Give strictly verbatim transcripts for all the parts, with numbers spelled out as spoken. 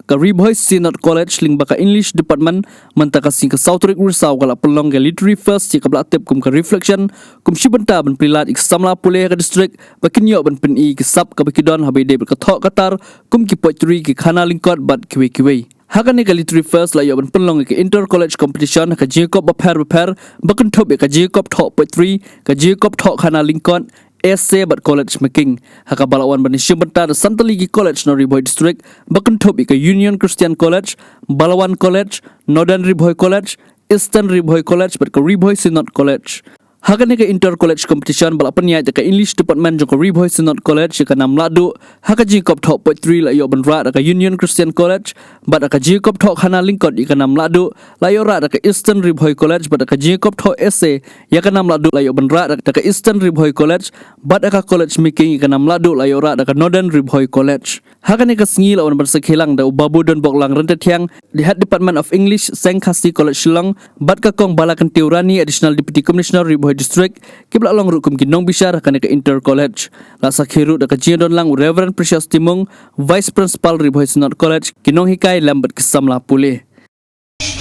Ka Ri Bhoi Synod College lyngba ka English Department mynta ka sngi ka saw tarik Risaw ka la pynlong ka Literary Fest ïa kaba la tip kum ka Reflection, kum shi bynta ban plie lad ïa ki samla pule ha ka district ba kin ïoh ban pyni ïa ka sap kaba ki don haba ïadei bad ka thoh ka tar, kum ki poetry, ki khana lyngkot bad kiwei kiwei. Ha kane ka Literary Fest la ïoh ban pynlong ïa ka Inter College Competition ha ka jingïakop bapher bapher, ba kynthup ïa ka jingïakop thoh poetry, ka jingïakop thoh khana lyngkot, essay bad collage making. Ha kaba la wan ban ïashim bynta da san tylli ki college na Ri Bhoi District, ba kynthup ïa ka Union Christian College, Balawan College, Northern Ri Bhoi College, Eastern Ri Bhoi College bad ka Ri Bhoi Synod College. Ha kane ka Inter College Competition ba la pynïaid da ka English Department jong ka Ri Bhoi Synod College, ïa ka nam lahduh ha ka jingïakop thoh poetry la ïoh ban rah da ka Union Christian College, bad ha ka jingïakop thoh khana lyngkot ïa ka nam lahduh la ïoh rah da ka Eastern Ri Bhoi College, bad ha ka jingïakop thoh essay ïa ka nam lahduh la ïoh ban rah da ka Eastern Ri Bhoi College, bad ha ka collage making ïa ka nam lahduh la ïoh rah da ka Northern Ri Bhoi College. Ha kane ka sngi la wan ban sakhi lang da u Babu Donboklang Ryntathiang, the Head Department of English, Seng Khasi College Shillong, bad ka Kong Balakyntiew Rani, Additional Deputy Commissioner Ri Bhoi District, kiba la long ruh kum ki nongbishar ha kane ka Inter College. La sakhi ruh da ka jingdon lang u Reverend Precious Timung, Vice Principal Ri Bhoi Synod College, ki nonghikai lem bad ki samla pule.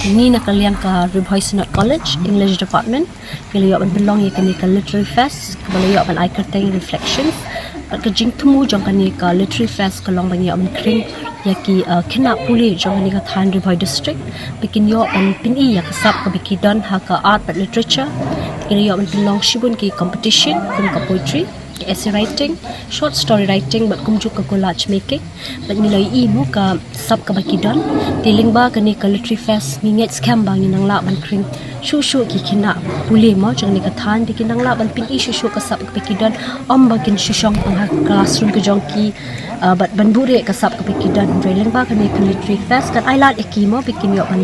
Ngi na ka liang ka Ri Bhoi Synod College, English Department, ngi la ïoh ban pynlong ïa kane ka Literary Fest, kaba la ïoh ban ai kyrteng Reflections. Bad ka jingthmu jong kane ka Literary Fest ka long ba ngi ïoh ban khring ïa ki, uh, khynnah pule jong kane ka thaiñ Ri Bhoi District, ba kin ïoh ban pyni ïa ka sap kaba ki don ha ka art bad literature. Ngi la ïoh ban pynlong shibun ki competition, kum ka poetry, ka essay writing, short story writing, bad kumjuh ka collage making. Bad ngi la ïohi mo ka sap kaba ki don. Te lyngba kane ka Literary Fest ngi ngeit skhem ba ngin nang lah ban khring shuh shuh ki khynnah pule mo jong kane ka thaiñ, te kin nang lah ban pyni shuh shuh ka sap kaba ki don, ym ba kin shu shong tang ha classroom ka jong ki, uh, bad ban buhrieh ka sap kaba ki don. Hynrei lyngba kane ka Literary Fest kan ai lad ïa ki mo ba kin ïoh ban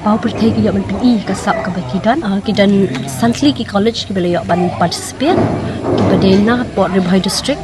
paw pyrthei, ki ïoh ban pyni ka sap kaba ki don. Uh, ki don san tylli ki college kiba la ïoh ban participate, kiba dei na Port Ri Bhoi District,